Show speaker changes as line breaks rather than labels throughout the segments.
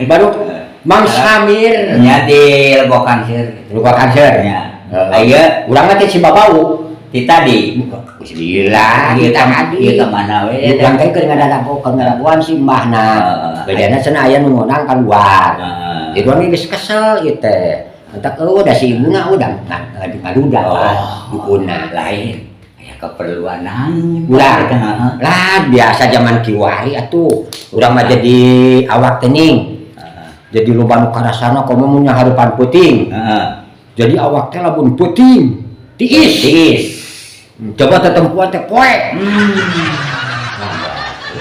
Baru Mang Samir.
Nya di Legok Kangseur.
Luka kanser.
Nya. Aya.
Urang mah teh Cibabau.
Ti tadi.
Bismillah,
Ieu
kita
ka
tadi.
Ieu ka mana we?
Urang teh keur ngadadago keur ngadagoan si mbahna.
Heeh.
Bedana cenah aya nu ngondang keluar.
Heeh.
Jadi urang geus kesel ieu teh. Entak eueuh da si ibuna udah ngaduda
Oh.
dukuna.
Lain. Aya keperluan naon?
Urang.
Heeh.
Lah, biasa zaman kiwari atuh. Urang mah jadi awak tening. Jadi loba nu karasana komo mun harupan peuting.
Heeh.
Jadi awak teh lamun peuting tiis.
Tiis.
Coba tetempuan teh poek.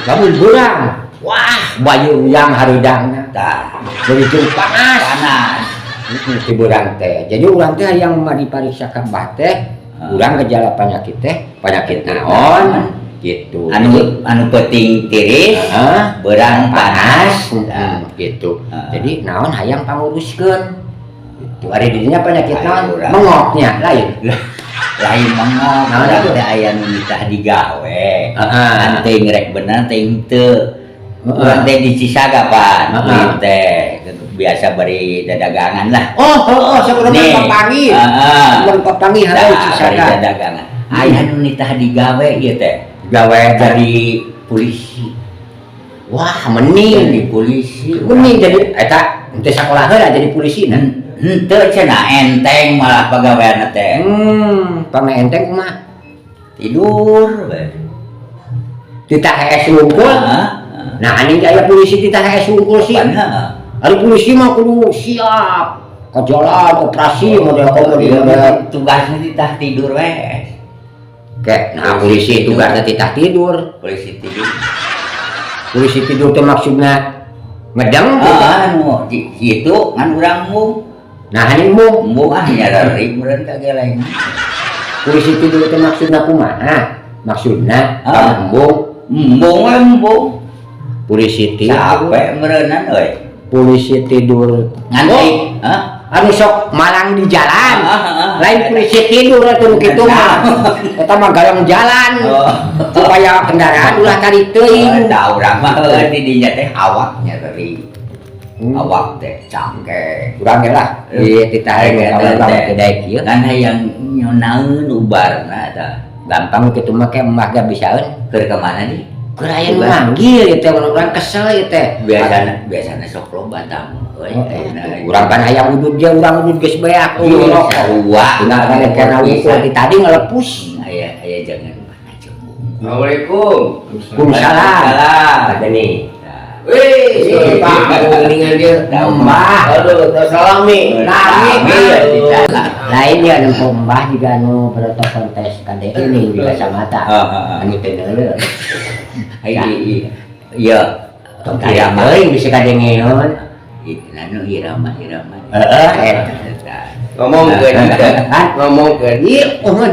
Lamun beurang, wah, bayu yang harudangna.
Tah.
Jadi jeung panas.
Panas.
Heeh, ti beurang teh. Jadi urang teh yang mah dipariksa ka mbah teh, urang gejala penyakit teh, penyakit naon gitu.
Anu anu peuting tiris,
Heeh.
beurang panas.
Heeh, gitu.
Heeh.
Jadi naon hayang panguruskeun. Gitu. Ari dirinya penyakit naon?
Ayo, urang.
Mengoknya lain.
Lain mengok,
Naon
urang
itu?
Teh aya nu nitah digawe.
Heeh.
Kan teuing rek bener teuing teu.
Heeh.
Urang teh di Cisaga pan,
Heeh.
teh biasa bari dadagangan lah.
Oh, oh, oh, sebelum
Nih.
papanggih.
Heeh.
Sebelum papanggih
Tah,
harus
bari
Cisaga.
Dadagangan. Aya nu nitah digawe ieu teh.
Gawe
jadi polisi.
Wah, mending.
Jadi polisi.
Mending jadi eta teu sakola heula jadi polisi nah.
Henteu cenah, enteng malah pagaweanna teh.
Pame enteng kumaha?
Tidur we.
Titah hees wungkul.
Heeh.
Nah, anjing aya polisi titah hees wungkul sih.
Pan heeh.
Ari polisi mah kudu siap ke jalan operasi model komo di
Iya,
model
tugasnya titah tidur we.
Kayak nah polisi tugasnya titah tidur.
Polisi tidur.
Polisi tidur teh maksudna ngedeng gitu.
Ah, anu di situ ngan urang embung.
Nah, anjing embung.
Embung ah, nyarari meureun kageleng.
Polisi tidur teh maksudna kumaha? Maksudna
Ah.
embung.
Embung we embung.
Polisi tidur.
Capek meureunan euy.
Polisi tidur.
Ngantik. Hah?
Anu sok malang di jalan.
Ah, ah, ah.
Lain polisi tidur atuh nu kitu mah. Eta mah galang jalan.
Oh.
Supaya kendaraan ulah tarik
Oh,
teuing.
da urang mah heuh di dinya teh awak nyarari. Awak teh cangke.
Urang ge lah di titah
Eta
urang
teh.
teh daek ieu.
Kan hayang nyonaeun ubarna tah.
Gampang kitu mah ke emah ge bisaeun.
Keur ka mana nih?
Keur aya nu manggil ieu teh, urang kesel ieu teh.
Biasana biasana sok loba tamu euy.
Oh,
Ayeuna.
urang kan hayang udud dia, urang udud geus beak.
Iya,
Urang
sarua.
tinggal kan karena ukur di tadi ngelepus.
Aya aya jangan mana jembung.
Assalamualaikum.
Waalaikumsalam.
Waalaikumsalam.
Nih.
Wih, Pak, mendingan dia.
Mbah.
Aduh, tos salami.
Lami.
Iya.
Lain ya nempo mbah juga anu protokol tes KDE nih di kacamata.
Ah, ah, ah.
Anu teh deuleu.
Iya, iya.
Tong irama euy bisa kadengeun.
Nanu irama irama.
Heeh, eta.
Ngomongkeun kita.
Hah?
Ngomongkeun.
Ieu uhun.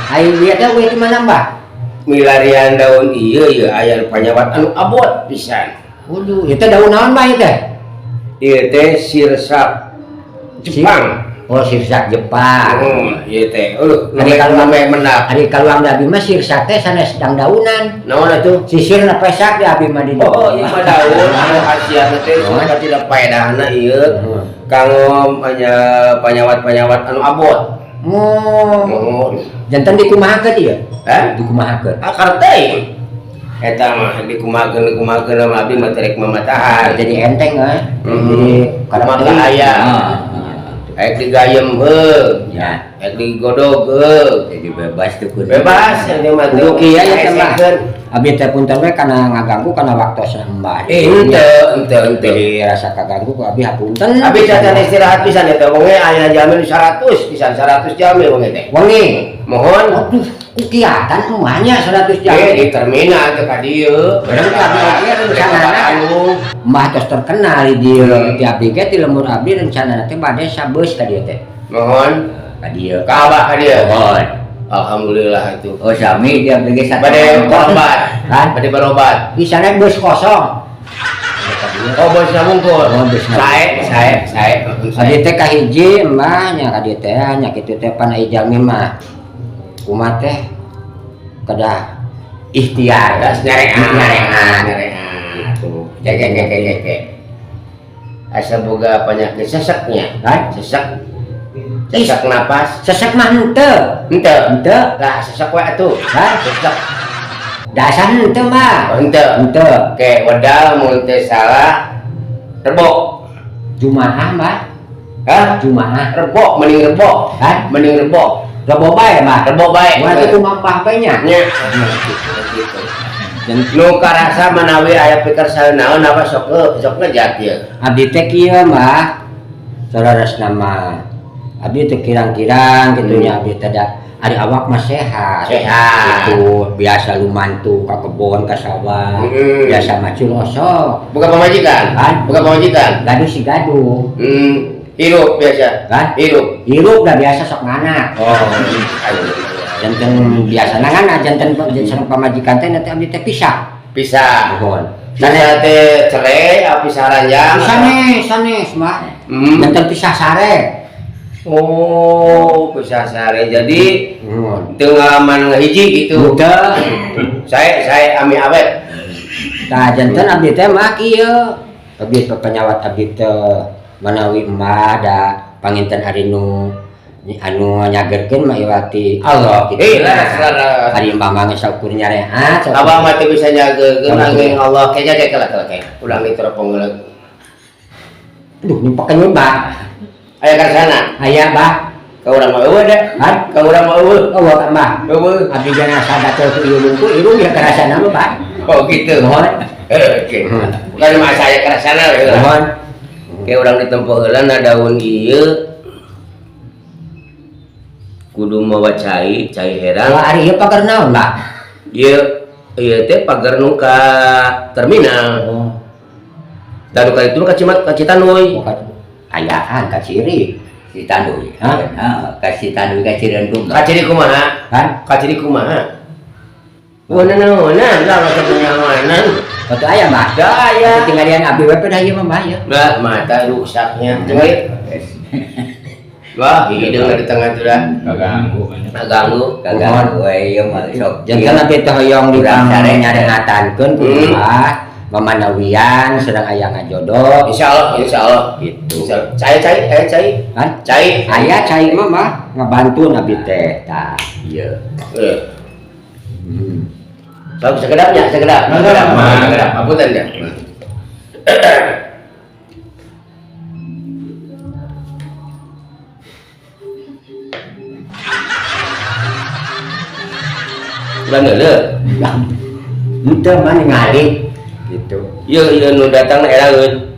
Ayo dia teh we di mana, Mbah?
Milarian daun ieu ieu aya panyawat anu abot pisan.
Waduh, itu daun naon, Mbah, ieu teh?
Ieu teh sirsak Jepang.
Oh, sirsak Jepang.
Ieu teh. Aduh,
Ari kalau
nome mendak.
Ari kalau abdi mah sirsak teh sanes dang daunan.
Naon atuh?
Sisirna pesak di abdi mah di
Oh, ieu mah daun anu khasiatna teh suka tidak paedahna ieu kanggo panyawat-panyawat anu abot.
Oh.
Oh.
Janten dikumahakeun ieu?
Hah?
Dikumahakeun?
Akar teh. Eta mah dikumahakeun dikumahakeun mah abdi mah terek mamatahan.
Jadi enteng eh.
Hmm.
Jadi
Kumaha
teuing.
aya. Aek digayem heuh.
Ya,
Aek digodog heuh.
Jadi bebas tuh kudu.
Bebas yang dia mah
Kudu kieu ya teh, Mbah.
Esekeun.
Abdi teh punten we kana ngaganggu kana waktosna Mbah.
Eh, henteu, henteu, henteu.
Jadi rasa kaganggu ku abdi hapunten.
Abi cacan istirahat pisan eta wengi aya jamin 100 pisan, 100 jamin wengi teh.
Wengi.
Mohon.
Aduh, ku kiatan emahnya 100
Eh,
jamin.
di terminal teh ka dieu.
Barang ka abdi oge rencanana.
Anu
Mbah tos terkenal di dieu. Di abdi ge ti lembur abdi rencanana teh bade sabeus ka dieu teh.
Mohon.
Ka dieu.
Ka abah ka dieu.
Mohon.
Alhamdulillah itu.
Oh, sami dia pergi satu.
Bade berobat.
Hah?
Bade berobat.
Di sana bus kosong.
Oh, bos wungkul.
Oh, bus.
Sae, sae, sae.
Abdi teh kahiji mbah nya ka dieu teh nya kitu teh pan aya jalmi mah. Kumaha teh kedah ikhtiar.
Das nyarean.
Nyarean.
Nyarean.
Gitu.
Keke. Asa boga penyakit seseknya.
Kan?
Sesek. Sesek napas.
Sesek mah henteu.
Henteu.
Henteu.
Lah sesek we atuh.
Hah?
Sesek.
Dasar henteu mah.
Oh, henteu.
Henteu.
Oke, wedal mun teu salah Rebo.
Jumaah mah.
Hah?
Jumaah.
Rebo, mending rebo.
Hah?
Mending rebo.
Rebo bae mah.
Rebo bae.
Mun atuh kumaha mah bae nya.
Nya. Gitu. Nu karasa manawi aya pikir naon apa sok sok ngejat ieu.
Abdi teh kieu mah. Saleresna mah. Abdi teh kirang-kirang kitu nya abdi teh da ari awak mah sehat.
Sehat.
Gitu, biasa lumantu ka kebon ka sawah. Biasa macul osok.
Buka pamajikan?
Kan?
Buka pamajikan?
Gaduh si gaduh.
Hirup biasa.
Kan?
Hirup.
Hirup dah biasa sok nganak.
Oh.
Janten biasa ngana janten sareng pamajikan teh nanti abdi teh pisah.
Pisah.
Nuhun.
Pisah teh cerai apa pisah ranjang?
Sanes, sanes mah. Janten pisah sare.
Oh, pisah sare. Jadi teu ngalaman ngahiji gitu.
Henteu.
Saya ami awet.
Tah janten abdi teh mah kieu. Abdi pepenyawat abdi teh manawi emak da panginten ari nu anu nyagerkeun mah iwati Allah kitu.
Eh, lah,
Ari emak mah geus saukur nyareat.
Abah mah teu bisa nyageurkeun angin Allah kayaknya kayak kelak kelak kayak. Ulang di teropong geuleuh.
Duh, nyumpakeun Mbak.
Aya ka sana?
Aya, Mbak.
Ka urang mah eueuh da.
Hah?
Ka urang mah eueuh.
Eueuh ka Mbah.
Eueuh.
Abdi jangan sadar ku ieu lungku irung ya karasana mah, Pak.
Oh, gitu.
Mohon.
Oke. Bukan mah saya karasana we.
Mohon.
Kayak urang ditempo heula na daun ieu. Kudu mawa cai, cai herang.
Kalau ari ieu pagar naon, Mbak?
Ieu ieu teh pagar nu ka terminal.
Oh.
Dan ka itu ka Cimat ka Citanduy.
Oh, ayaan ka Ciri.
Citanduy.
Hah?
Heeh, ka Citanduy ka Cireundung.
Ka Ciri kumaha?
Kan?
Ka Ciri kumaha? Wana-wana lah masa penyamanan.
Waktu aya mah.
Da aya.
Tingalian abdi we pada ieu mah Mbah ya.
Lah mata rusaknya. Tinggal. Wah, hideung di tengah tuh dah.
Kaganggu.
Kaganggu.
Kaganggu we ieu mah sok.
Janten abdi teh hoyong
Urang sare.
nyarengatankeun ku Mbah. Mamanawian sedang aya ngajodoh.
Insyaallah, insyaallah.
Gitu.
Insyaallah. Cai cai, aya cai.
Kan?
Cai.
Aya cai mah mah ngabantu abdi teh. Tah,
ieu.
Sok sekedapnya, sekedap. Sekedap, sekedap. Apunten ya. Ulah ngeuleuh.
Henteu mah ningali gitu.
Ieu ieu nu datang eraeun.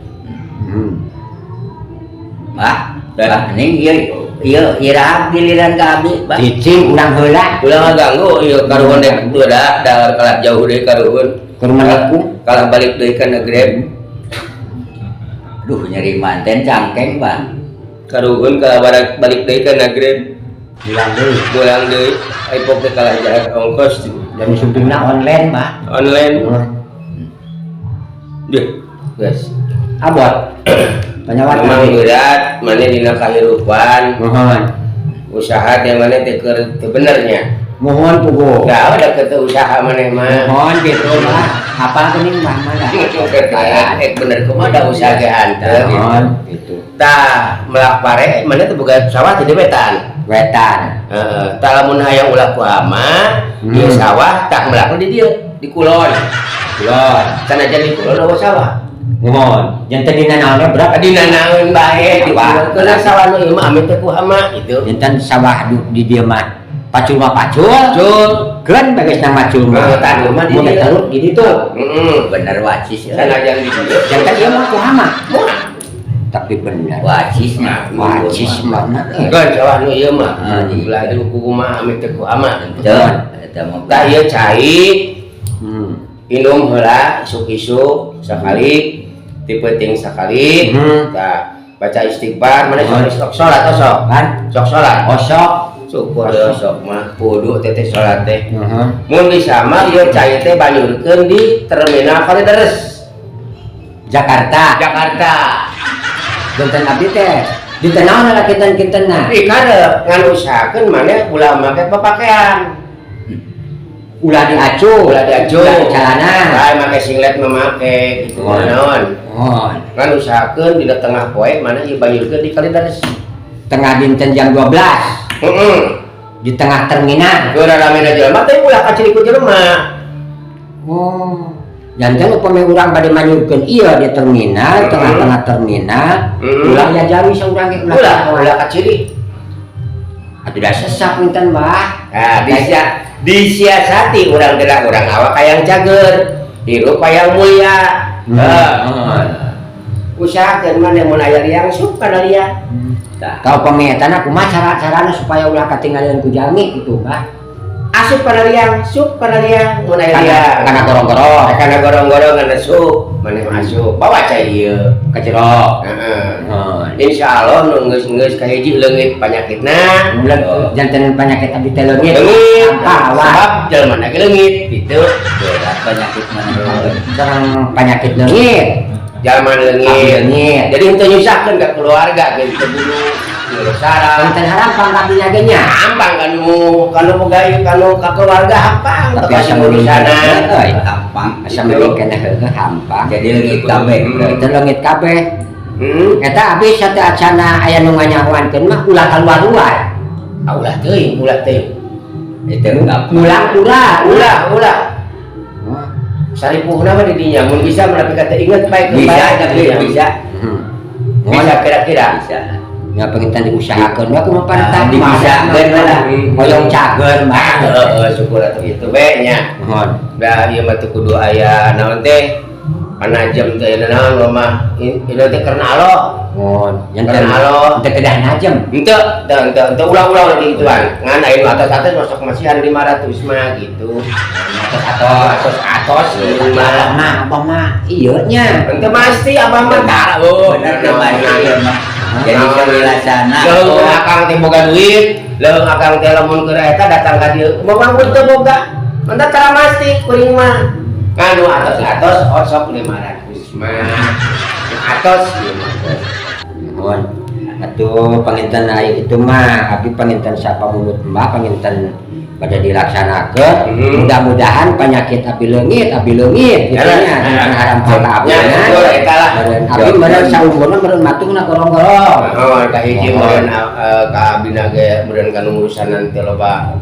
Bah, bah ning ieu ieu iraha giliran ka abdi, Bah.
Cicing urang heula.
Ulah ngaganggu ieu karuhun dek teu da da kalah jauh deui karuhun.
Keur menikung
kalah balik deui ka Grab.
Duh nyeri manten cangkeng, Bang.
Karuhun kalah balik deui ka Grab.
Pulang deui.
Pulang deui. Aipok teh kalah jarak ongkos.
Dan sumpingna online, Bah.
Online. Deh, guys.
Abot. Penyawat
memang berat, mana dina kahirupan.
Mohon.
Usaha teh mana teh keur teu benernya.
Mohon pugu.
Da udah keur usaha maneh mah.
Mohon gitu mah. Apa geuning mah mana?
Bener kumaha da usaha ge hanteu.
Mohon gitu.
Tah melak pare mana teh boga sawah teh wetan.
Wetan.
Heeh, tah lamun hayang ulah ku ama, ieu sawah tah melak di dieu, di kulon.
Kulon.
Sanajan di kulon eueuh sawah.
Mohon. Janten dina naonnya berapa?
Dina naon bae di
Sawah.
kulon. Keuna sawah nu ieu mah ame teh ku hama gitu.
Janten sawah di dieu mah pacul mah pacul.
Pacul.
Keun bagus na macul mah.
Heeh, tah mah di
Mun
dieu.
taruk di ditu.
Heeh.
Bener wacis.
Sanajan di dieu.
Janten ieu mah ku hama. Tapi bener.
Wacisnya.
Wacis mana?
Keun sawah nu ieu mah.
Heeh,
Ulah di ku kumaha ame teh ku hama.
Henteu, eta mah.
Tah ieu cai. Inum heula isuk-isuk sakali, ti peuting sakali. Tah baca istighfar, mana sok salat osok?
Kan?
Sok salat.
Osok.
Syukur we osok mah kudu teh teh salat teh.
Heeh.
Mun bisa mah ieu cai teh banyurkeun di terminal Kalideres.
Jakarta.
Jakarta.
Janten abdi teh dinten naon lah kinten-kintenna?
Ih karep ngan usahakeun maneh ulah make papakaian.
Ulah diacu.
Ulah diacu.
Ulah dicalana.
Lain make singlet mah make gitu.
Oh.
Naon.
Oh.
Ngan usahakeun dina tengah poe mana ieu banjurkeun di Kalideres.
Tengah dinten jam 12
Heeh.
di tengah terminal.
Keur ramena jelema teh ulah kaciri ku jelema.
Oh. Janten upami urang bade manyurkeun ieu di terminal, tengah-tengah terminal, ulah ya jami saurang ge.
Ulah, ulah kaciri.
Atuh da sesak punten, Bah.
Nah, disiasati urang gerak urang awak hayang cager, hirup hayang mulia. Heh. Usahakeun maneh mun aya liang sup kana liang.
Tah.
Kau pametan kumaha cara-carana supaya ulah katinggalian ku jalmi gitu, Bah?
Asup kana liang, sup kana liang mun aya
Kana
liang.
kana gorong-gorong,
Kana gorong-gorong kana sup, maneh mah asup. Bawa cai ieu.
Ka jero.
Heeh.
Oh.
Insya Allah nu geus-geus kahiji leungit panyakitna.
Janten penyakit abdi teh leungit.
Leungit.
Apa awak?
Sebab jelema ge leungit gitu.
Berat penyakit mana?
Sareng penyakit leungit.
Jalma
Abdi
leungit.
leungit.
Jadi henteu nyusahkeun ka keluarga gitu kudu ngurus sarang.
Punten harampang ka abdi ge nya.
Hampang kanu boga ieu kanu ka keluarga hampang
Tapi
teu
asa
urusana.
Euy.
Gampang.
Asa mending keneh heueuh hampang.
Jadi leungit kabeh.
Itu leungit kabeh. Eta abdi sateuacana aya nu nganyahoankeun mah ulah kaluar-luar.
Ah, ulah teuing, ulah teuing.
Itu gampang.
Ulah ulah.
Ulah, ulah. Saripuhna mah di dinya mun bisa mah tapi kata inget bae.
Bisa tapi bisa.
Bisa kira-kira.
Bisa.
Nya pengintan diusahakeun we kumaha pantan.
Ah, dibisakeun lah.
Hoyong cager
Ah,
mah.
heeh, syukur atuh kitu we nya.
Mohon.
Da ieu mah teu kudu aya naon teh? Panajem teh naon mah ieu teh karena Allah.
Mohon. Yang
Karena Allah.
teu kedah najem.
Henteu, teu henteu henteu ulah-ulah lagi gituan. Ngan aya nu atos-atos masuk masihan 500 mah gitu.
Atos-atos.
Atos-atos ieu
Abah
mah.
mah, abah mah ieu nya.
Henteu pasti abah mah tara oh.
Bener tuh Mas ieu mah. Jadi sewilasana.
Leuh akang teh boga duit, leuh akang teh lamun keur eta datang ka dieu. Kumaha mun teu boga? Mantap tara masti kuring mah. Nganu atos-atos osok 500 mah. Atos 500.
Mohon. Atuh panginten aya itu mah abdi panginten sapa mulut mbah panginten pada dilaksanakeun. Mudah-mudahan penyakit abdi leungit gitu
Ya,
nya.
ya.
Haram ka abdi
Ya,
nya.
syukur eta lah.
Meureun abdi meureun saumurna meureun matungna gorong-gorong.
Oh, kahiji meureun ka abdina ge meureun kanu urusanan teh loba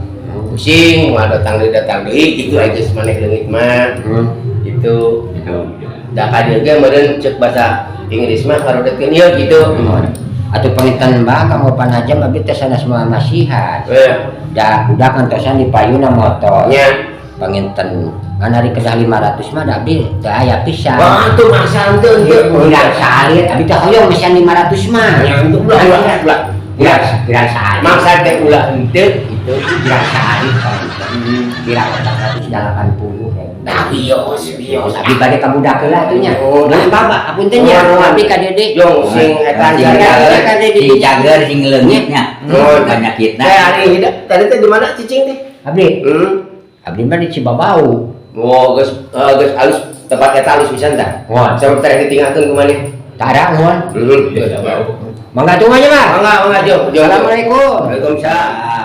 pusing, moal datang deui datang deui gitu aya geus maneh leungit mah. Gitu. Da ka dieu ge meureun ceuk bahasa Inggris mah ngarodetkeun ieu gitu.
Mohon. Atuh panginten mbah kanggo panajem abdi teh sanes moal masihan. Da budak kantosan di payuna motor.
Nya.
Panginten ngan ari kedah 500 mah da abdi teu aya pisan.
Wah, tuh masa henteu henteu.
Kirang saalit abdi teh hoyong mesian 500 mah.
Nya henteu ulah ulah ulah.
Kirang kirang saalit.
Mangsa teh ulah henteu gitu.
Kirang saalit panginten. Kirang 480 ribu.
Nah, bios bios.
Abdi bade ka budak heula atuh nya.
Oh.
Nah, Bapak, apunten nya,
Oh.
abdi ka Dede.
Jong sing eta
Sing
jaga.
Ka Dede.
Sing cager sing leungitnya.
Oh.
Penyakitna.
Teh ari hidep tadi teh di mana cicing teh?
Abdi, abdi mah di Cibabau.
Oh, geus geus alus tempat eta alus pisan tah.
Mohon.
Sampai teh ditinggalkeun ku maneh.
Tara mohon.
Geus.
Mangga tunggu aja, Pak.
Mangga, mangga, jom, jom.
Assalamualaikum.
Waalaikumsalam.